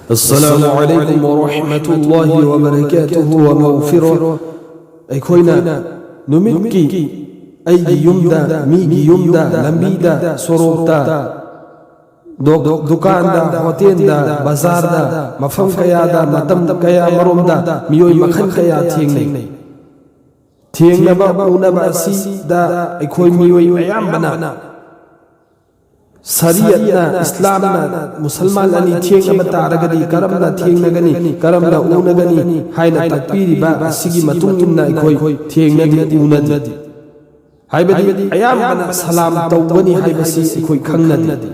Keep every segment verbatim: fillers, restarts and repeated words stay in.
السلام عليكم ورحمة الله وبركاته ومغفرة. ꯑꯩꯈꯣꯏꯅ ꯅꯨꯃꯤꯠꯀꯤ ꯑꯩꯒꯤ ꯌꯨꯝꯗ, ꯃꯤꯒꯤ ꯌꯨꯝꯗ, ꯂꯝꯕꯤꯗ, ꯁꯣꯔꯣꯛꯇ, ꯗꯣꯛ-, ꯗꯨꯀꯥꯟꯗ, ꯍꯣꯇꯦꯜꯗ, ꯕꯖꯥꯔꯗ, ꯃꯐꯝ ꯀꯌꯥꯗ, ꯃꯇꯝ ꯀꯌꯥ ꯃꯔꯣꯝꯗ ꯃꯤꯑꯣꯏ ꯃꯈꯜ ꯀꯌꯥ ꯊꯦꯡꯅꯩ꯫ ꯊꯦꯡꯅꯕ ꯎꯅꯕ ꯑꯁꯤꯗ ꯑꯩꯈꯣꯏ ꯃꯤꯑꯣꯏ ꯑꯌꯥꯝꯕꯅ ꯁꯔꯤꯌꯠꯅ, ꯏꯁꯂꯥꯝꯅ ꯃꯨꯁꯜꯃꯥꯟ ꯑꯅꯤ ꯊꯦꯡꯅꯕ ꯇꯥꯔꯒꯗꯤ ꯀꯔꯝꯅ ꯊꯦꯡꯅꯒꯅꯤ, ꯀꯔꯝꯅ ꯎꯅꯒꯅꯤ ꯍꯥꯏꯅ ꯇꯥꯛꯄꯤꯔꯤꯕ ꯑꯁꯤꯒꯤ ꯃꯇꯨꯡ ꯏꯟꯅ ꯑꯩꯈꯣꯏ ꯊꯦꯡꯅꯗꯦ, ꯎꯅꯗꯦ꯫ ꯍꯥꯏꯕꯗꯤ ꯑꯌꯥꯝꯕꯅ ꯁꯂꯥꯝ ꯇꯧꯒꯅꯤ ꯍꯥꯏꯕꯁꯤ ꯑꯩꯈꯣꯏ ꯈꯪꯅꯗꯦ꯫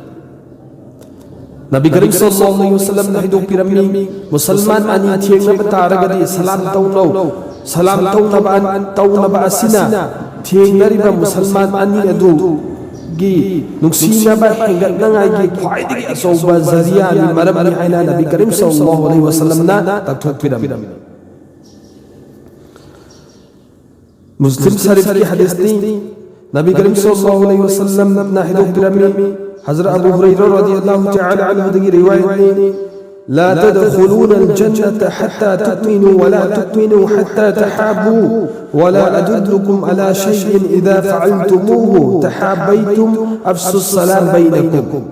ꯅꯕꯤ ꯀꯔꯤꯝ ꯁꯜꯂꯜꯂꯥꯍꯨ ꯑꯂꯩꯍꯤ ꯋꯁꯜꯂꯝꯅ ꯍꯥꯏꯗꯣꯛꯄꯤꯔꯝꯃꯤ, ꯃꯨꯁꯜꯃꯥꯟ ꯑꯅꯤ ꯊꯦꯡꯅꯕ ꯇꯥꯔꯒꯗꯤ ꯁꯂꯥꯝ ꯇꯧꯅꯧ꯫ ꯁꯂꯥꯝ ꯇꯧꯅꯕ, ꯇꯧꯅꯕ ꯑꯁꯤꯅ ꯊꯦꯡꯅꯔꯤꯕ ꯃꯨꯁꯜꯃꯥꯟ ꯑꯅꯤ ꯑꯗꯨꯒꯤ ꯅꯨꯡꯁꯤꯅꯕ ꯍꯦꯟꯒꯠꯅꯉꯥꯏꯒꯤ ꯈ꯭ꯋꯥꯏꯗꯒꯤ ꯑꯆꯧꯕ ꯖꯔꯤꯌꯥꯅꯤ, ꯃꯔꯝꯅꯤ ꯍꯥꯏꯅ ꯅꯕꯤ ꯀꯔꯤꯝ ꯁꯜꯂꯜꯂꯥꯍꯨ ꯑꯂꯩꯍꯤ ꯋꯁꯜꯂꯝꯅ ꯇꯥꯛꯊꯣꯛꯄꯤꯔꯝꯃꯤ꯫ ꯃꯨꯁꯂꯤꯝ ꯁꯔꯤꯐꯀꯤ ꯍꯗꯤꯁꯅꯤ꯫ ꯅꯕꯤ ꯀꯔꯤꯝ ꯁꯜꯂꯜꯂꯥꯍꯨ ꯑꯂꯩꯍꯤ ꯋꯁꯜꯂꯝꯅ ꯍꯥꯏꯗꯣꯛꯄꯤꯔꯝꯃꯤ, ꯍꯖꯔꯠ ꯑꯕꯨ ꯍꯨꯔꯩꯔꯥ ꯔꯗꯤꯌꯜꯂꯥꯍꯨ ꯇꯥꯂꯥ ꯑꯟꯍꯨꯗꯒꯤ ꯔꯤꯋꯥꯌꯠꯅꯤ, لا تدخلون الجنة حتى تؤمنوا ولا تؤمنوا حتى تحابوا ولا أدلكم على شيء إذا فعلتموه تحابيتم أفشوا السلام بينكم.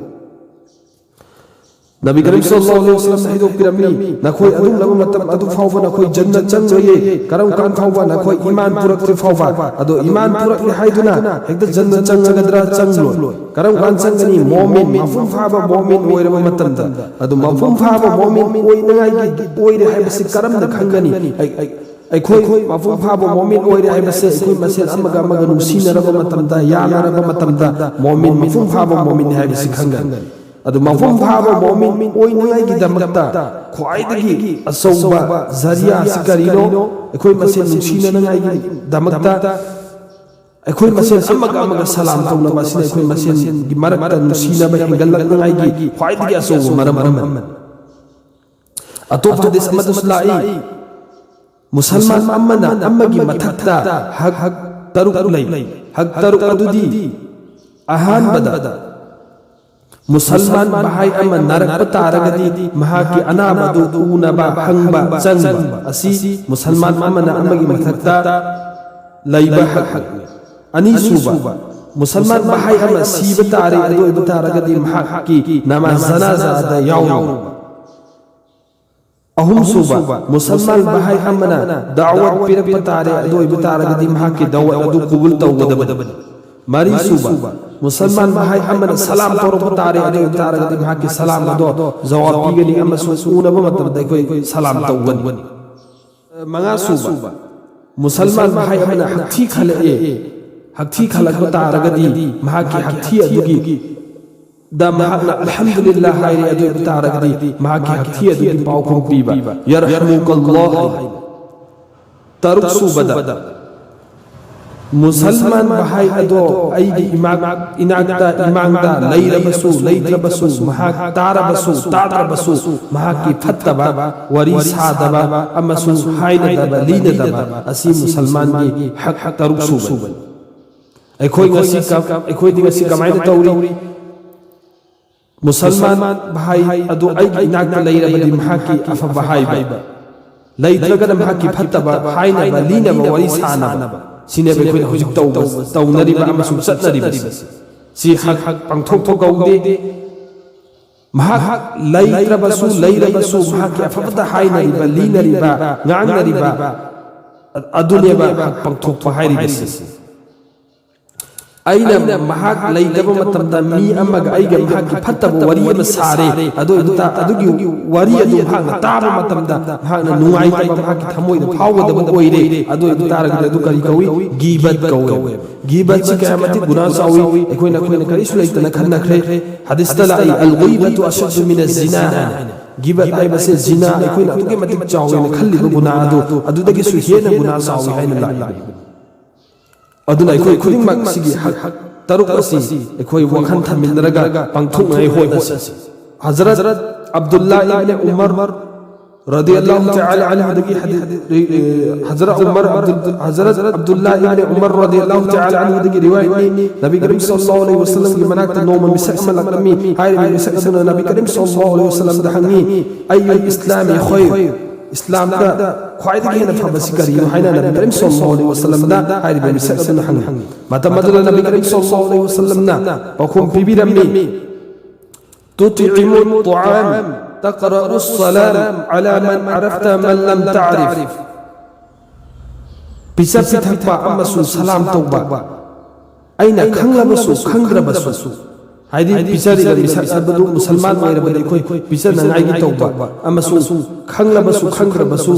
ꯅꯕꯤ ꯀꯔꯤꯝ ꯁꯜꯂꯜꯂꯥꯍꯨ ꯑꯂꯩꯍꯤ ꯋꯁꯜꯂꯝꯅ ꯍꯥꯏꯗꯣꯛꯄꯤꯔꯝꯃꯤ, ꯅꯈꯣꯏ ꯑꯗꯨꯝꯂꯕ ꯃꯇꯝ ꯑꯗꯨ ꯐꯥꯎꯕ ꯅꯈꯣꯏ ꯖꯟꯅꯠ ꯆꯪꯂꯣꯏꯌꯦ꯫ ꯀꯔꯝ ꯀꯥꯟ ꯐꯥꯎꯕ? ꯅꯈꯣꯏ ꯏꯃꯥꯟ ꯄꯨꯔꯛꯇ꯭ꯔꯤ ꯐꯥꯎꯕ꯫ ꯑꯗꯣ ꯏꯃꯥꯟ ꯄꯨꯔꯛꯂꯦ ꯍꯥꯏꯗꯨꯅ ꯍꯦꯛꯇ ꯖꯟꯅꯠ ꯆꯪꯂꯒꯗ꯭ꯔꯥ? ꯆꯪꯂꯣꯏ꯫ ꯀꯔꯝ ꯀꯥꯟ ꯆꯪꯒꯅꯤ? ꯃꯣꯃꯤꯟ, ꯃꯄꯨꯡ ꯐꯥꯕ ꯃꯣꯃꯤꯟ ꯑꯣꯏꯔꯕ ꯃꯇꯝꯗ꯫ ꯑꯗꯨ ꯃꯄꯨꯡ ꯐꯥꯕ ꯃꯣꯃꯤꯟ ꯑꯣꯏꯅꯉꯥꯏꯒꯤ, ꯑꯣꯏꯔꯦ ꯍꯥꯏꯕꯁꯤ ꯀꯔꯝꯅ ꯈꯪꯒꯅꯤ? ꯑꯩ, ꯑꯩ, ꯑꯩꯈꯣꯏ ꯃꯄꯨꯡ ꯐꯥꯕ ꯃꯣꯃꯤꯟ ꯑꯣꯏꯔꯦ ꯍꯥꯏꯕꯁꯦ ꯑꯩꯈꯣꯏ ꯃꯁꯦꯜ ꯑꯃꯒ ꯑꯃꯒ ꯅꯨꯡꯁꯤꯅꯔꯕ ꯃꯇꯝꯗ, ꯌꯥꯅꯔꯕ ꯃꯇꯝꯗ ꯃꯣꯃꯤꯟ ꯃꯄꯨꯡ ꯐꯥꯕ ꯃꯣꯃꯤꯟꯅꯤ ꯍꯥꯏꯕꯁꯤ ꯈꯪꯒꯅꯤ꯫ ꯑꯗꯨ ꯃꯄꯨꯡ ꯐꯥꯕ ꯃꯣꯃꯤꯟ ꯑꯣꯏꯅꯉꯥꯏꯒꯤꯗꯃꯛꯇ ꯈ꯭ꯋꯥꯏꯗꯒꯤ ꯑꯆꯧꯕ ꯖꯔꯤꯌꯥ ꯑꯁꯤ ꯀꯔꯤꯅꯣ? ꯑꯩꯈꯣꯏ ꯃꯁꯦꯜ ꯅꯨꯡꯁꯤꯅꯅꯉꯥꯏꯒꯤꯗꯃꯛꯇ ꯑꯩꯈꯣꯏ ꯃꯁꯦꯜ ꯑꯃꯒ ꯑꯃꯒ ꯁꯂꯥꯝ ꯇꯧꯅꯕ ꯑꯁꯤꯅ ꯑꯩꯈꯣꯏ ꯃꯁꯦꯜꯒꯤ ꯃꯔꯛꯇ ꯅꯨꯡꯁꯤꯅꯕ ꯍꯦꯟꯒꯠꯂꯛꯅꯉꯥꯏꯒꯤ ꯈ꯭ꯋꯥꯏꯗꯒꯤ ꯑꯆꯧꯕ ꯃꯔꯝ ꯑꯃꯅꯤ꯫ ꯑꯇꯣꯞꯄ ꯍꯗꯤꯁ ꯑꯃꯗꯁꯨ ꯂꯥꯛꯏ, ꯃꯨꯁꯜꯃꯥꯟ ꯑꯃꯅ ꯑꯃꯒꯤ ꯃꯊꯛꯇ ꯍꯛ, ꯍꯛ ꯇꯔꯨꯛ ꯂꯩ꯫ ꯍꯛ ꯇꯔꯨꯛ ꯑꯗꯨꯗꯤ, ꯑꯍꯥꯟꯕꯗ, ꯃꯨꯁꯜꯃꯥꯟ ꯚꯥꯏ ꯑꯃ ꯅꯥꯔꯛꯄ ꯇꯥꯔꯒꯗꯤ ꯃꯍꯥꯛꯀꯤ ꯑꯅꯥꯕ ꯑꯗꯨ ꯎꯅꯕ, ꯍꯪꯕ, ꯆꯪꯕ ꯑꯁꯤ ꯃꯨꯁꯜꯃꯥꯟ ꯑꯃꯅ ꯑꯃꯒꯤ ꯃꯊꯛꯇ ꯂꯩꯕ ꯍꯛꯅꯤ꯫ ꯑꯅꯤꯁꯨꯕ, ꯃꯨꯁꯜꯃꯥꯟ ꯚꯥꯏ ꯑꯃ ꯁꯤꯕ ꯇꯥꯔꯦ, ꯑꯗꯨ ꯑꯣꯏꯕ ꯇꯥꯔꯒꯗꯤ ꯃꯍꯥꯛꯀꯤ ꯅꯃꯥꯖ ꯖꯅꯥꯖꯥꯗ ꯌꯥꯎꯔꯨꯕ꯫ ꯑꯍꯨꯝꯁꯨꯕ, ꯃꯨꯁꯜꯃꯥꯟ ꯚꯥꯏ ꯑꯃꯅ ꯗꯥꯋꯠ ꯄꯤꯔꯛꯄ ꯇꯥꯔꯦ, ꯑꯗꯨ ꯑꯣꯏꯕ ꯇꯥꯔꯒꯗꯤ ꯃꯍꯥꯛꯀꯤ ꯗꯥꯋꯠ ꯑꯗꯨ ꯀꯕꯨꯜ ꯇꯧꯒꯗꯕꯅꯤ꯫ ꯃꯔꯤꯁꯨꯕ, ꯃꯨꯁꯜꯃꯥꯟ ꯚꯥꯏ ꯑꯃꯅ ꯁꯂꯥꯝ ꯇꯧꯔꯛꯄ ꯇꯥꯔꯦ, ꯑꯗꯨ ꯑꯣꯏꯕ ꯇꯥꯔꯒꯗꯤ ꯃꯍꯥꯛꯀꯤ ꯁꯂꯥꯝ ꯑꯗꯣ ꯖꯋꯥꯕ ꯄꯤꯒꯅꯤ ꯑꯃꯁꯨꯡ ꯎꯅꯕ ꯃꯇꯝꯗ ꯑꯩꯈꯣꯏ ꯁꯂꯥꯝ ꯇꯧꯒꯅꯤ꯫ ꯃꯉꯥꯁꯨꯕ, ꯃꯨꯁꯜꯃꯥꯟ ꯚꯥꯏ ꯑꯃꯅ ꯍꯛꯊꯤ ꯈꯜꯂꯛꯑꯦ, ꯍꯛꯊꯤ ꯈꯜꯂꯛꯄ ꯇꯥꯔꯒꯗꯤ ꯃꯍꯥꯛꯀꯤ ꯍꯛꯊꯤ ꯑꯗꯨꯒꯤ ꯗ ꯃꯍꯥꯛꯅ "ꯑꯜꯍꯝꯗꯨꯂꯤꯜꯂꯥꯍ" ꯍꯥꯏꯔꯦ, ꯑꯗꯨ ꯑꯣꯏꯕ ꯇꯥꯔꯒꯗꯤ ꯃꯍꯥꯛꯀꯤ ꯍꯛꯊꯤ ꯑꯗꯨꯒꯤ ꯄꯥꯎꯈꯨꯝ ꯄꯤꯕ꯫ "ꯌꯔꯍꯃꯨꯀꯜꯂꯥꯍ" ꯍꯥꯏꯕ꯫ ꯇꯔꯨꯛ ꯁꯨꯕꯗ, ꯃꯨꯁꯜꯃꯥꯟ ꯚꯥꯏ ꯑꯗꯣ ꯑꯩꯒꯤ ꯏꯃꯥꯛ-, ꯏꯅꯥꯛꯇ, ꯏꯃꯥꯡꯗ ꯂꯩꯔꯕꯁꯨ, ꯂꯩꯇ꯭ꯔꯕꯁꯨ, ꯃꯍꯥꯛ ꯇꯥꯔꯕꯁꯨ, ꯇꯥꯗ꯭ꯔꯕꯁꯨ, ꯃꯍꯥꯛꯀꯤ ꯐꯠꯇꯕ ꯋꯥꯔꯤ ꯁꯥꯗꯕ ꯑꯃꯁꯨꯡ ꯍꯥꯏꯅꯗꯕ, ꯂꯤꯅꯗꯕ ꯑꯁꯤ ꯃꯨꯁꯜꯃꯥꯟꯒꯤ ꯍꯛ ꯇꯔꯨꯛ ꯁꯨꯕꯅꯤ꯫ ꯑꯩꯈꯣꯏ ꯉꯁꯤ ꯀ-, ꯑꯩꯈꯣꯏꯗꯤ ꯉꯁꯤ ꯀꯃꯥꯏꯅ ꯇꯧꯔꯤ? ꯃꯨꯁꯜꯃꯥꯟ ꯚꯥꯏ ꯑꯗꯨ ꯑꯩꯒꯤ ꯏꯅꯥꯛꯇ ꯂꯩꯔꯕꯗꯤ ꯃꯍꯥꯛꯀꯤ ꯑꯐꯕ ꯍꯥꯏꯕ, ꯂꯩꯇ꯭ꯔꯒꯅ ꯃꯍꯥꯛꯀꯤ ꯐꯠꯇꯕ ꯍꯥꯏꯅꯕ, ꯂꯤꯅꯕ, ꯋꯥꯔꯤ ꯁꯥꯅꯕ, ꯁꯤꯅꯦꯕ ꯑꯩꯈꯣꯏꯅ ꯍꯧꯖꯤꯛ ꯇꯧꯕ, ꯇꯧꯅꯔꯤꯕ ꯑꯃꯁꯨꯡ ꯆꯠꯅꯔꯤꯕꯁꯤ꯫ ꯁꯤ ꯍꯛ ꯄꯥꯡꯊꯣꯛꯄ ꯀꯧꯗꯦ꯫ ꯃꯍꯥꯛ ꯂꯩꯇ꯭ꯔꯕꯁꯨ, ꯂꯩꯔꯕꯁꯨ, ꯃꯍꯥꯛꯀꯤ ꯑꯐꯕꯇ ꯍꯥꯏꯅꯔꯤꯕ, ꯂꯤꯅꯔꯤꯕ, ꯉꯥꯡꯅꯔꯤꯕ ꯑꯗꯨꯅꯦꯕ ꯍꯛ ꯄꯥꯡꯊꯣꯛꯄ ꯍꯥꯏꯔꯤꯕꯁꯤ꯫ ꯑꯩꯅ ꯃꯍꯥꯛ ꯂꯩꯇꯕ ꯃꯇꯝꯗ ꯃꯤ ꯑꯃꯒ ꯑꯩꯒ ꯃꯍꯥꯛꯀꯤ ꯐꯠꯇꯕ ꯋꯥꯔꯤ ꯑꯃ ꯁꯥꯔꯦ꯫ ꯑꯗꯨ ꯑꯣꯏꯕ ꯇꯥ-, ꯑꯗꯨꯒꯤ ꯋꯥꯔꯤ ꯑꯗꯨ ꯃꯍꯥꯛꯅ ꯇꯥꯕ ꯃꯇꯝꯗ ꯃꯍꯥꯛꯅ ꯅꯨꯡꯉꯥꯏꯇꯕ ꯃꯍꯥꯛꯀꯤ ꯊꯃꯣꯏꯗ ꯐꯥꯎꯒꯗꯕ ꯑꯣꯏꯔꯦ꯫ ꯑꯗꯨ ꯑꯣꯏꯕ ꯇꯥꯔꯒꯗꯤ ꯑꯗꯨ ꯀꯔꯤ ꯀꯧꯏ? ꯒꯤꯕꯠ ꯀꯧꯏ꯫ ꯒꯤꯕꯠꯁꯤ ꯀꯌꯥ ꯃꯇꯤꯛ ꯒꯨꯅꯥ ꯆꯥꯎꯏ꯫ ꯑꯩꯈꯣꯏꯅ, ꯑꯩꯈꯣꯏꯅ ꯀꯔꯤꯁꯨ ꯂꯩꯇꯅ ꯈꯟꯅꯈ꯭ꯔꯦ꯫ ꯍꯗꯤꯁꯇ ꯂꯥꯛꯏ, "ꯑꯜ ꯒꯤꯕꯇꯨ ꯑꯁꯗꯨ ꯃꯤꯅ ꯖꯤꯅꯥ" ꯍꯥꯏꯅ꯫ ꯒꯤꯕꯠ ꯍꯥꯏꯕꯁꯦ ꯖꯤꯅꯥ, ꯑꯩꯈꯣꯏꯅ ꯑꯗꯨꯛꯀꯤ ꯃꯇꯤꯛ ꯆꯥꯎꯋꯦꯅ ꯈꯜꯂꯤꯕ ꯒꯨꯅꯥ ꯑꯗꯨ ꯑꯗꯨꯗꯒꯤꯁꯨ ꯍꯦꯟꯅ ꯒꯨꯅꯥ ꯆꯥꯎꯏ ꯍꯥꯏꯅ ꯂꯥꯛꯏ꯫ ꯑꯗꯨꯅ ꯑꯩꯈꯣꯏ ꯈꯨꯗꯤꯡꯃꯛ ꯁꯤꯒꯤ ꯍꯛ ꯇꯔꯨꯛ ꯑꯁꯤ ꯑꯩꯈꯣꯏ ꯋꯥꯈꯜ ꯊꯝꯃꯤꯟꯅꯔꯒ ꯄꯥꯡꯊꯣꯛꯅꯉꯥꯏ ꯍꯣꯠꯅꯁꯤ꯫ ꯍꯖꯔꯠ ꯑꯕꯗꯨꯜꯂꯥ ꯏꯕꯅ ꯎꯃꯔ ꯔꯗꯤꯌꯜꯂꯥꯍꯨ ꯇꯥꯂꯥ ꯑꯟꯍꯨꯗꯒꯤ ꯍꯗꯤ-, ꯔꯤ-, ꯑꯦ, ꯍꯖꯔꯠ ꯎꯃꯔ ꯑꯕꯗꯨꯜ-, ꯍꯖꯔꯠ ꯑꯕꯗꯨꯜꯂꯥ ꯏꯕꯅꯤ ꯎꯃꯔ ꯔꯗꯤꯌꯜꯂꯥꯍꯨ ꯇꯥꯂꯥ ꯑꯟꯍꯨꯗꯒꯤ ꯔꯤꯋꯥꯌꯠꯅꯤ, ꯅꯕꯤ ꯀꯔꯤꯝ ꯁꯜꯂꯜꯂꯥꯍꯨ ꯑꯂꯩꯍꯤ ꯋꯁꯜꯂꯝꯒꯤ ꯃꯅꯥꯛꯇ ꯅꯣꯡꯃ ꯃꯤꯁꯛ ꯑꯃ ꯂꯥꯛꯂꯝꯃꯤ꯫ ꯍꯥꯏꯔꯤꯕ ꯃꯤꯁꯛ ꯑꯗꯨꯅ ꯅꯕꯤ ꯀꯔꯤꯝ ꯁꯜꯂꯜꯂꯥꯍꯨ ꯑꯂꯩꯍꯤ ꯋꯁꯜꯂꯝꯗ ꯍꯪꯉꯤ, "ꯑꯩꯌꯨꯜ ꯏꯁꯂꯥꯃꯤ ꯈꯩꯔ?" ꯏꯁꯂꯥꯝꯗ ꯈ꯭ꯋꯥꯏꯗꯒꯤ ꯍꯦꯟꯅ ꯐꯕꯁꯤ ꯀꯔꯤꯅꯣ ꯍꯥꯏꯅ ꯅꯕꯤ ꯀꯔꯤꯝ ꯁꯜꯂꯜꯂꯥꯍꯨ ꯑꯂꯩꯍꯤ ꯋꯁꯜꯂꯝꯗ ꯍꯥꯏꯔꯤꯕ ꯃꯤꯁꯛ ꯑꯗꯨꯅ ꯍꯪꯉꯤ꯫ ꯃꯇꯝ ꯑꯗꯨꯗ ꯅꯕꯤ ꯀꯔꯤꯝ ꯁꯜꯂꯜꯂꯥꯍꯨ ꯑꯂꯩꯍꯤ ꯋꯁꯜꯂꯝꯅ ꯄꯥꯎꯈꯨꯝ ꯄꯤꯕꯤꯔꯝꯃꯤ, "ꯇꯨꯇꯏꯃꯨ ꯇꯨꯑꯥꯝ, ꯇꯛꯔꯥꯎ ꯁꯂꯥꯝ ꯑꯂꯥ ꯃꯟ ꯑꯔꯐꯇ ꯃꯟ ꯂꯝ ꯇꯥꯔꯤꯐ"꯫ ꯄꯤꯖ ꯄꯤꯊꯛꯄ ꯑꯃꯁꯨꯡ ꯁꯂꯥꯝ ꯇꯧꯕ, ꯑꯩꯅ ꯈꯪꯂꯕꯁꯨ ꯈꯪꯗ꯭ꯔꯕꯁꯨ, ꯍꯥꯏꯗꯤ ꯄꯤꯖꯔꯤꯕ ꯃꯤꯁꯛ ꯑꯗꯨ ꯃꯨꯁꯜꯃꯥꯟ ꯑꯣꯏꯔꯕꯗꯤ ꯑꯩꯈꯣꯏ ꯄꯤꯖꯅꯉꯥꯏꯒꯤ ꯇꯧꯕ, ꯑꯃꯁꯨꯡ ꯈꯪꯂꯕꯁꯨ ꯈꯪꯗ꯭ꯔꯕꯁꯨ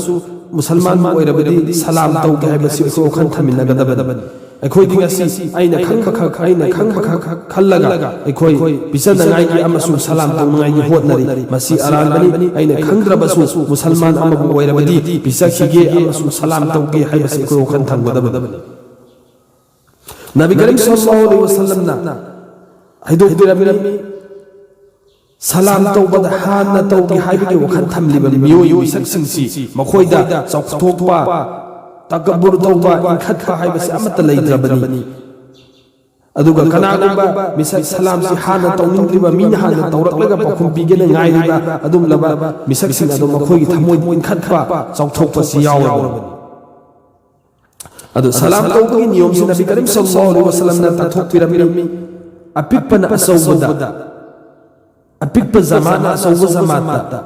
ꯃꯨꯁꯜꯃꯥꯟ ꯑꯣꯏꯔꯕꯗꯤ ꯁꯂꯥꯝ ꯇꯧꯒꯦ ꯍꯥꯏꯕꯁꯤ ꯑꯩꯈꯣꯏ ꯋꯥꯈꯜ ꯊꯝꯃꯤꯟꯅꯒꯗꯕꯅꯤ꯫ ꯑꯩꯈꯣꯏꯗꯤ ꯉꯁꯤ ꯑꯩꯅ ꯈꯪꯕꯈꯛ, ꯑꯩꯅ ꯈꯪꯕꯈꯛ ꯈꯜꯂꯒ ꯑꯩꯈꯣꯏ ꯄꯤꯖꯅꯉꯥꯏꯒꯤ ꯑꯃꯁꯨꯡ ꯁꯂꯥꯝ ꯇꯧꯅꯉꯥꯏꯒꯤ ꯍꯣꯠꯅꯔꯤ꯫ ꯃꯁꯤ ꯑꯔꯥꯟꯕꯅꯤ꯫ ꯑꯩꯅ ꯈꯪꯗ꯭ꯔꯕꯁꯨ ꯃꯨꯁꯜꯃꯥꯟ ꯑꯃꯕꯨ ꯑꯣꯏꯔꯕꯗꯤ ꯄꯤꯖꯈꯤꯒꯦ ꯑꯃꯁꯨꯡ ꯁꯂꯥꯝ ꯇꯧꯒꯦ ꯍꯥꯏꯕꯁꯤ ꯑꯩꯈꯣꯏ ꯋꯥꯈꯜ ꯊꯝꯒꯗꯕꯅꯤ꯫ ꯅꯕꯤ ꯀꯔꯤꯝ ꯁꯜꯂꯜꯂꯥꯍꯨ ꯑꯂꯩꯍꯤ ꯋꯁꯜꯂꯝꯅ ꯍꯥꯏꯗꯣꯛꯄꯤꯔꯝꯃꯤ, ꯁꯂꯥꯝ ꯇꯧꯕꯗ ꯍꯥꯟꯅ ꯇꯧꯒꯦ ꯍꯥꯏꯕꯒꯤ ꯋꯥꯈꯜ ꯊꯝꯂꯤꯕ ꯃꯤꯑꯣꯏ ꯃꯤꯁꯛꯁꯤꯡꯁꯤ ꯃꯈꯣꯏꯗ ꯆꯥꯎꯊꯣꯛꯄ, ꯇꯀꯕꯨꯔ ꯇꯧꯕ, ꯏꯟꯈꯠꯄ ꯍꯥꯏꯕꯁꯤ ꯑꯃꯠꯇ ꯂꯩꯇ꯭ꯔꯕꯅꯤ꯫ ꯑꯗꯨꯒ ꯀꯅꯥꯒꯨꯝꯕ ꯃꯤꯁꯛ ꯁꯂꯥꯝꯁꯤ ꯍꯥꯟꯅ ꯇꯧꯅꯤꯡꯗ꯭ꯔꯤꯕ, ꯃꯤꯅ ꯍꯥꯟꯅ ꯇꯧꯔꯛꯂꯒ ꯄꯥꯎꯈꯨꯝ ꯄꯤꯒꯦꯅ ꯉꯥꯏꯔꯤꯕ ꯑꯗꯨꯒꯨꯝꯂꯕ ꯃꯤꯁꯛꯁꯤꯡ ꯑꯗꯨ ꯃꯈꯣꯏꯒꯤ ꯊꯃꯣꯏ ꯏꯟꯈꯠꯄ, ꯆꯥꯎꯊꯣꯛꯄꯁꯤ ꯌꯥꯎꯔꯕꯅꯤ꯫ ꯑꯗꯨ ꯁꯂꯥꯝ ꯇꯧꯕꯒꯤ ꯅꯤꯌꯣꯝꯁꯤ ꯅꯕꯤ ꯀꯔꯤꯝ ꯁꯜꯂꯜꯂꯥꯍꯨ ꯑꯂꯩꯍꯤ ꯋꯁꯜꯂꯝꯅ ꯇꯥꯛꯊꯣꯛꯄꯤꯔꯝꯃꯤ꯫ ꯑꯄꯤꯛꯄꯅ ꯑꯆꯧꯕꯗ, ꯑꯄꯤꯛꯄ ꯖꯃꯥꯠꯅ ꯑꯆꯧꯕ ꯖꯃꯥꯠꯇ,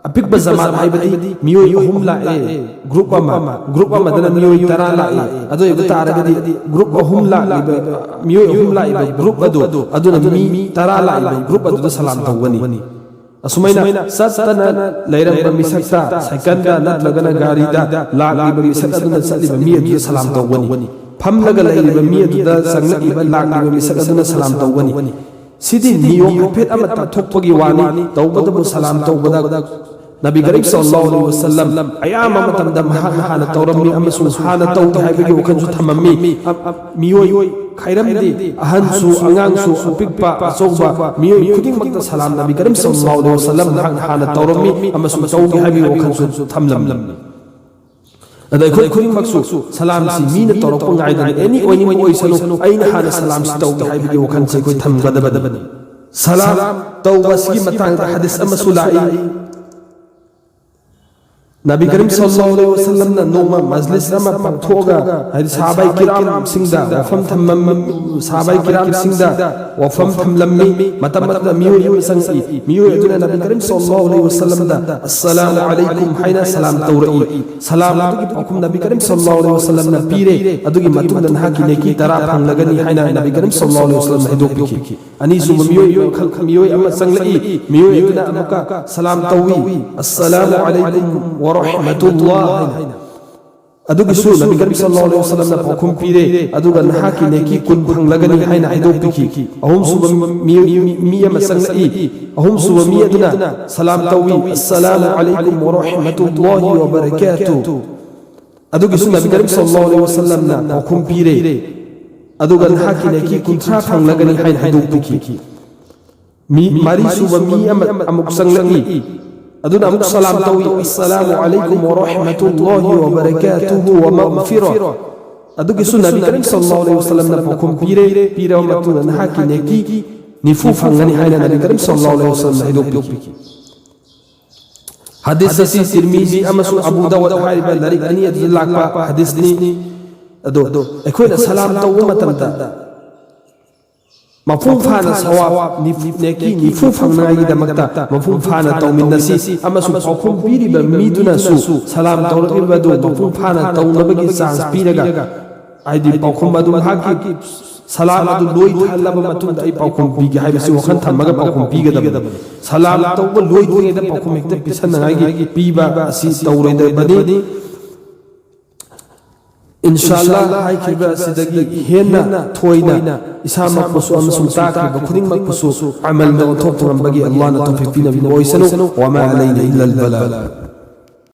ꯑꯄꯤꯛꯄ ꯖꯃꯥꯠ ꯍꯥꯏꯕꯗꯤ ꯃꯤꯑꯣꯏ ꯑꯍꯨꯝ ꯂꯥꯛꯑꯦ, ꯒ꯭ꯔꯨꯞ ꯑꯃ, ꯒ꯭ꯔꯨꯞ ꯑꯃꯗꯅ ꯃꯤꯑꯣꯏ ꯇꯔꯥ ꯂꯥꯛꯑꯦ꯫ ꯑꯗꯨ ꯑꯣꯏꯕ ꯇꯥꯔꯒꯗꯤ ꯒ꯭ꯔꯨꯞ ꯑꯍꯨꯝ ꯂꯥꯛꯂꯤꯕ, ꯃꯤꯑꯣꯏ ꯑꯍꯨꯝ ꯂꯥꯛꯏꯕ ꯒ꯭ꯔꯨꯞ ꯑꯗꯨ, ꯑꯗꯨꯅ ꯃꯤ ꯇꯔꯥ ꯂꯥꯛꯏꯕ ꯒ꯭ꯔꯨꯞ ꯑꯗꯨꯗ ꯁꯂꯥꯝ ꯇꯧꯒꯅꯤ꯫ ꯑꯁꯨꯃꯥꯏꯅ ꯆꯠꯇꯅ ꯂꯩꯔꯝꯕ ꯃꯤꯁꯛꯇ, ꯁꯥꯏꯀꯜꯗ ꯅꯠꯇ꯭ꯔꯒꯅ ꯒꯥꯔꯤꯗ ꯂꯥꯛꯂꯤꯕ ꯃꯤꯁꯛ ꯑꯗꯨꯅ ꯆꯠꯂꯤꯕ ꯃꯤ ꯑꯗꯨꯗ ꯁꯂꯥꯝ ꯇꯧꯒꯅꯤ꯫ ꯐꯝꯂꯒ ꯂꯩꯔꯤꯕ ꯃꯤ ꯑꯗꯨꯗ ꯆꯪꯂꯛꯂꯤꯕ, ꯂꯥꯛꯂꯤꯕ ꯃꯤꯁꯛ ꯑꯗꯨꯅ ꯁꯂꯥꯝ ꯇꯧꯒꯅꯤ꯫ ꯁꯤꯗꯤ ꯅꯤꯌꯣꯝ ꯍꯥꯏꯐꯦꯠ ꯑꯃ ꯇꯥꯛꯊꯣꯛꯄꯒꯤ ꯋꯥꯅꯤ꯫ ꯇꯧꯕꯇꯕꯨ ꯁꯂꯥꯝ ꯇꯧꯕꯗ ꯅꯕꯤ ꯀꯔꯤꯝ ꯁꯜꯂꯜꯂꯥꯍꯨ ꯑꯂꯩꯍꯤ ꯋꯁꯜꯂꯝ ꯑꯌꯥꯝꯕ ꯃꯇꯝꯗ ꯃꯍꯥꯛꯅ ꯍꯥꯟꯅ ꯇꯧꯔꯝꯃꯤ ꯑꯃꯁꯨꯡ ꯍꯥꯟꯅ ꯇꯧꯒꯦ ꯍꯥꯏꯕꯒꯤ ꯋꯥꯈꯜꯁꯨ ꯊꯝꯃꯝꯃꯤ꯫ ꯑ-, ꯑ-, ꯃꯤꯑꯣꯏ ꯈꯥꯏꯔꯝꯗꯦ꯫ ꯑꯍꯟꯁꯨ, ꯑꯉꯥꯡꯁꯨ, ꯑꯄꯤꯛꯄ, ꯑꯆꯧꯕ, ꯃꯤꯑꯣꯏ ꯈꯨꯗꯤꯡꯃꯛꯇ ꯁꯂꯥꯝ ꯅꯕꯤ ꯀꯔꯤꯝ ꯁꯜꯂꯜꯂꯥꯍꯨ ꯑꯂꯩꯍꯤ ꯋꯥꯁꯜꯂꯝ ꯃꯍꯥꯛꯅ ꯍꯥꯟꯅ ꯇꯧꯔꯝꯃꯤ ꯑꯃꯁꯨꯡ ꯇꯧꯒꯦ ꯍꯥꯏꯕꯒꯤ ꯋꯥꯈꯜꯁꯨ ꯊꯝꯂꯝꯃꯤ꯫ ꯑꯗ ꯑꯩꯈꯣꯏ ꯈꯨꯗꯤꯡꯃꯛꯁꯨ ꯁꯂꯥꯝꯁꯤ ꯃꯤꯅ ꯇꯧꯔꯛꯄ ꯉꯥꯏꯗꯅ ꯑꯦꯅꯤ ꯑꯣꯏꯅꯤꯡꯕ ꯑꯣꯏꯁꯅꯨ, ꯑꯩꯅ ꯍꯥꯟꯅ ꯁꯂꯥꯝꯁꯤ ꯇꯧꯒꯦ ꯍꯥꯏꯕꯒꯤ ꯋꯥꯈꯜꯁꯦ ꯑꯩꯈꯣꯏ ꯊꯝꯒꯗꯕꯅꯤ꯫ ꯁꯂꯥꯝ ꯇꯧꯕ ꯑꯁꯤꯒꯤ ꯃꯇꯥꯡꯗ ꯍꯗꯤꯁ ꯑꯃꯁꯨ ꯂꯥꯛꯏ꯫ ꯅꯕꯤ ꯀꯔꯤꯝ ꯁꯜꯂꯜꯂꯥꯍꯨ ꯑꯂꯩꯍꯤ ꯋꯥꯁꯜꯂꯝꯅ ꯅꯣꯡꯃ ꯃꯖꯂꯤꯁ ꯑꯃ ꯄꯥꯡꯊꯣꯛꯑꯒ, ꯍꯥꯏꯗꯤ ꯁꯍꯥꯕꯥꯏ ꯀꯤꯔꯥꯝꯁꯤꯡꯗ ꯋꯥꯐꯝ ꯊꯝꯃꯝ-, ꯁꯍꯥꯕꯥꯏ ꯀꯤꯔꯥꯝꯁꯤꯡꯗ ꯋꯥꯐꯝ ꯊꯝꯂꯝꯃꯤ꯫ ꯃꯇꯝ ꯑꯗꯨꯗ ꯃꯤꯑꯣꯏ ꯑꯃ ꯆꯪꯉꯛꯏ꯫ ꯃꯤꯑꯣꯏ ꯑꯗꯨꯅ ꯅꯕꯤ ꯀꯔꯤꯝ ꯁꯜꯂꯜꯂꯥꯍꯨ ꯑꯂꯩꯍꯤ ꯋꯥꯁꯜꯂꯝꯗ "ꯑꯁꯁꯂꯥꯃꯨ ꯑꯂꯩꯀꯨꯝ" ꯍꯥꯏꯅ ꯁꯂꯥꯝ ꯇꯧꯔꯛꯏ꯫ ꯁꯂꯥꯝ ꯑꯗꯨꯒꯤ ꯄꯥꯎꯈꯨꯝ ꯅꯕꯤ ꯀꯔꯤꯝ ꯁꯜꯂꯜꯂꯥꯍꯨ ꯑꯂꯩꯍꯤ ꯋꯥꯁꯜꯂꯝꯅ ꯄꯤꯔꯦ꯫ ꯑꯗꯨꯒꯤ ꯃꯇꯨꯡꯗ ꯅꯍꯥꯛꯀꯤ ꯅꯦꯀꯤ ꯇꯔꯥ ꯐꯪꯂꯒꯅꯤ ꯍꯥꯏꯅ ꯅꯕꯤ ꯀꯔꯤꯝ ꯁꯜꯂꯜꯂꯥꯍꯨ ꯑꯂꯩꯍꯤ ꯋꯥꯁꯜꯂꯝꯅ ꯍꯥꯏꯗꯣꯛꯄꯤꯈꯤ꯫ ꯑꯅꯤꯁꯨꯕ ꯃꯤꯑꯣꯏ ꯑꯃꯈꯛ, ꯃꯤꯑꯣꯏ ꯑꯃ ꯆꯪꯂꯛꯏ꯫ ꯃꯤꯑꯣꯏ ꯑꯗꯨꯅ ꯑꯃꯨꯛꯀ ꯁꯂꯥꯝ ꯇꯧꯏ, "ꯑꯁꯁꯂꯥꯃꯨ ꯑꯂꯩꯀꯨꯝ ꯋꯔꯍꯃꯇꯨꯜꯂꯥꯍ" ꯍꯥꯏꯅ꯫ ꯑꯗꯨꯒꯤꯁꯨ ꯅꯕꯤ ꯀꯔꯤꯝ ꯁꯜꯂꯜꯂꯥꯍꯨ ꯑꯂꯩꯍꯤ ꯋꯥꯁꯜꯂꯝꯅ ꯄꯥꯎꯈꯨꯝ ꯄꯤꯔꯦ, "ꯑꯗꯨꯒ ꯅꯍꯥꯛꯀꯤ ꯅꯦꯀꯤ ꯀꯨꯟ ꯐꯪꯂꯒꯅꯤ" ꯍꯥꯏꯅ ꯍꯥꯏꯗꯣꯛꯄꯤꯈꯤ꯫ ꯑꯍꯨꯝꯁꯨꯕ ꯃꯤ, ꯃꯤ, ꯃꯤ ꯑꯃ ꯆꯪꯂꯛꯏ꯫ ꯑꯍꯨꯝꯁꯨꯕ ꯃꯤ ꯑꯗꯨꯅ ꯁꯂꯥꯝ ꯇꯧꯏ, "ꯑꯁꯁꯂꯥꯃꯨ ꯑꯂꯩꯀꯨꯝ ꯋꯔꯍꯃꯇꯨꯜꯂꯥꯍꯤ ꯋꯕꯔꯀꯥꯇꯨꯍ" ꯑꯗꯨꯒꯤꯁꯨ ꯅꯕꯤ ꯀꯔꯤꯝ ꯁꯜꯂꯜꯂꯥꯍꯨ ꯑꯂꯩꯍꯤ ꯋꯥꯁꯜꯂꯝꯅ ꯄꯥꯎꯈꯨꯝ ꯄꯤꯔꯦ, "ꯑꯗꯨꯒ ꯅꯍꯥꯛꯀꯤ ꯅꯦꯀꯤ ꯀꯨꯟꯊ꯭ꯔꯥ ꯐꯪꯂꯒꯅꯤ" ꯍꯥꯏꯅ ꯍꯥꯏꯗꯣꯛꯄꯤꯈꯤ꯫ ꯃꯤ ꯃꯔꯤꯁꯨꯕ ꯃꯤ ꯑꯃ ꯑꯃꯨꯛ ꯆꯪꯂꯛꯏ꯫ ꯑꯗꯨꯅ ꯑꯃꯨꯛ ꯁꯂꯥꯝ ꯇꯧꯏ, "ꯑꯁꯁꯂꯥꯃꯨ ꯑꯂꯩꯀꯨꯝ ꯋꯔꯍꯃꯇꯨꯜꯂꯥꯍꯤ ꯋꯕꯔꯀꯥꯇꯨꯍꯨ ꯋꯃꯒꯐꯤꯔꯥ" ꯑꯗꯨꯒꯤꯁꯨ ꯅꯕꯤ ꯀꯔꯤꯝ ꯁꯜꯂꯜꯂꯥꯍꯨ ꯑꯂꯩꯍꯤ ꯋꯥꯁꯜꯂꯝꯅ ꯄꯥꯎꯈꯨꯝ ꯄꯤꯔꯦ꯫ ꯄꯤꯔꯕ ꯃꯇꯨꯡꯗ ꯅꯍꯥꯛꯀꯤ ꯅꯦꯀꯤ ꯅꯤꯐꯨ ꯐꯪꯒꯅꯤ ꯍꯥꯏꯅ ꯅꯕꯤ ꯀꯔꯤꯝ ꯁꯜꯂꯜꯂꯥꯍꯨ ꯑꯂꯩꯍꯤ ꯋꯥꯁꯜꯂꯝꯅ ꯍꯥꯏꯗꯣꯛꯄꯤꯈꯤ꯫ ꯍꯗꯤꯁ ꯑꯁꯤ ꯇꯤꯔꯃꯤꯖꯤ ꯑꯃꯁꯨꯡ ꯑꯕꯨ ꯗꯥꯋꯨꯗ ꯍꯥꯏꯔꯤꯕ ꯂꯥꯏꯔꯤꯛ ꯑꯅꯤ ꯑꯗꯨꯗ ꯂꯥꯛꯄ ꯍꯗꯤꯁꯅꯤ꯫ ꯑꯗꯣ ꯑꯩꯈꯣꯏꯅ ꯁꯂꯥꯝ ꯇꯧꯕ ꯃꯇꯝꯗ ꯃꯄꯨꯡ ꯐꯥꯅ ꯁꯋꯥꯕ ꯅꯤꯐ-, ꯅꯦꯀꯤ ꯅꯤꯐꯨ ꯐꯪꯅꯉꯥꯏꯒꯤꯗꯃꯛꯇ ꯃꯄꯨꯡ ꯐꯥꯅ ꯇꯧꯃꯤꯟꯅꯁꯤ ꯑꯃꯁꯨꯡ ꯄꯥꯎꯈꯨꯝ ꯄꯤꯔꯤꯕ ꯃꯤꯗꯨꯅꯁꯨ ꯁꯂꯥꯝ ꯇꯧꯔꯛꯂꯤꯕ ꯑꯗꯨ ꯃꯄꯨꯡ ꯐꯥꯅ ꯇꯧꯅꯕꯒꯤ ꯆꯥꯟꯁ ꯄꯤꯔꯒ, ꯍꯥꯏꯗꯤ ꯄꯥꯎꯈꯨꯝ ꯑꯗꯨ ꯃꯍꯥꯛꯀꯤ ꯁꯂꯥꯝ ꯑꯗꯨ ꯂꯣꯏꯊꯍꯜꯂꯕ ꯃꯇꯨꯡꯗ ꯑꯩ ꯄꯥꯎꯈꯨꯝ ꯄꯤꯒꯦ ꯍꯥꯏꯕꯁꯤ ꯋꯥꯈꯜ ꯊꯝꯃꯒ ꯄꯥꯎꯈꯨꯝ ꯄꯤꯒꯗꯕꯅꯤ꯫ ꯁꯂꯥꯝ ꯇꯧꯕ ꯂꯣꯏꯗ꯭ꯔꯤꯉꯩꯗ ꯄꯥꯎꯈꯨꯝ ꯍꯦꯛꯇ ꯄꯤꯁꯟꯅꯉꯥꯏꯒꯤ ꯄꯤꯕ ꯑꯁꯤ ꯇꯧꯔꯣꯏꯗꯕꯅꯤ꯫ ꯏꯟꯁꯥ ꯑꯜꯂꯥꯍ ꯍꯥꯏꯈꯤꯕ ꯑꯁꯤꯗꯒꯤ ꯍꯦꯟꯅ ꯊꯣꯏꯅ ꯏꯁꯥꯃꯛꯄꯨꯁꯨ ꯑꯃꯁꯨꯡ ꯇꯥꯈ꯭ꯔꯤꯕ ꯈꯨꯗꯤꯡꯃꯛꯄꯨꯁꯨ ꯑꯃꯜꯗ ꯑꯣꯟꯊꯣꯛꯄ ꯉꯝꯕꯒꯤ ꯑꯜꯂꯥꯍꯅ ꯇꯧꯐꯤꯛ ꯄꯤꯅꯕꯤꯕ ꯑꯣꯏꯁꯅꯨ꯫ ꯋꯃꯥ ꯑꯂꯩꯅ ꯏꯜꯂꯜ ꯕꯂꯥꯒ꯫